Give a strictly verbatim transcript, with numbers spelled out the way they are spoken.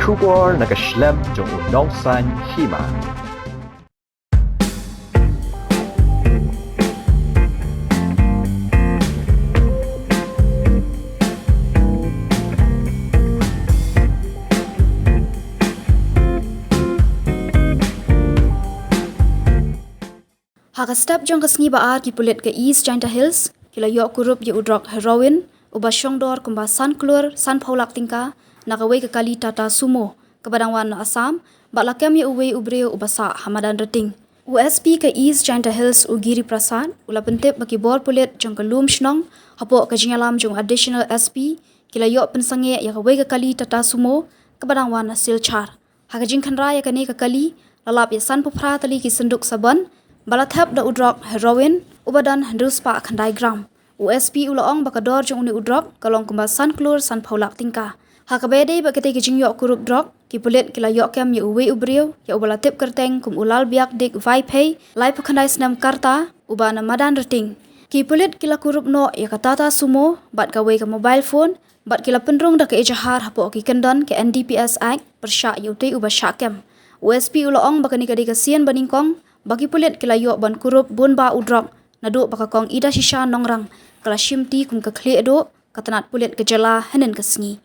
Khubor na ka shlem jong u nongsan hima. Ha ka step jong ka sngi ba ar, ki pulit ka East Jaintia Hills ki la ïoh kurup ïa u drok heroin uba shongdor kumba san klur san phew lak tyngka na kawei ka kali Tata Sumo kaba dang wan na Assam, bad la kem ïa uwei u briew uba sah ha Madanrting. U S P ka East Jaintia Hills, u Giri Prasad, u la pyntip ba ki bor pulit jong ka lum shnong hapoh ka jingïalam jong u Additional S P ki la ïoh pynsangeh ïa kawei ka kali Tata Sumo kaba dang wan na Silchar. Ha ka jingkhynra ïa kane ka kali, la lap ïa san phew phra tylli ki synduk sabon ba la thep da u drok heroin uba don hynriew spah khyndai gram. U S P u la ong ba ka dor jong une u drok ka long kumba san klur san phew lak tyngka. Ha kaba ïadei bad katei ka jingïoh kurup drok, ki pulit ki la ïoh kem ïa uwei u briew, ïa uba la tip kyrteng kum u Lalbiakdik Vaiphei, laiphew khyndai snem ka rta, uba na Madanrting. Ki pulit ki la kurup noh ïa ka Tata Sumo bad kawei ka mobile phone, bad ki la pynrung da ka ejahar hapoh ki kyndon ka N D P S Act pyrshah ïa utei uba shah kem. U S P u la ong ba kane ka dei ka sien ba nyngkong ba ki pulit ki la ïoh ban kurup bun bah u drok naduh ba ka kong Ida Shisha Nongrang ka la shimti kum ka khlieh duh ka tnat pulit ka jylla hynnin ka sngi.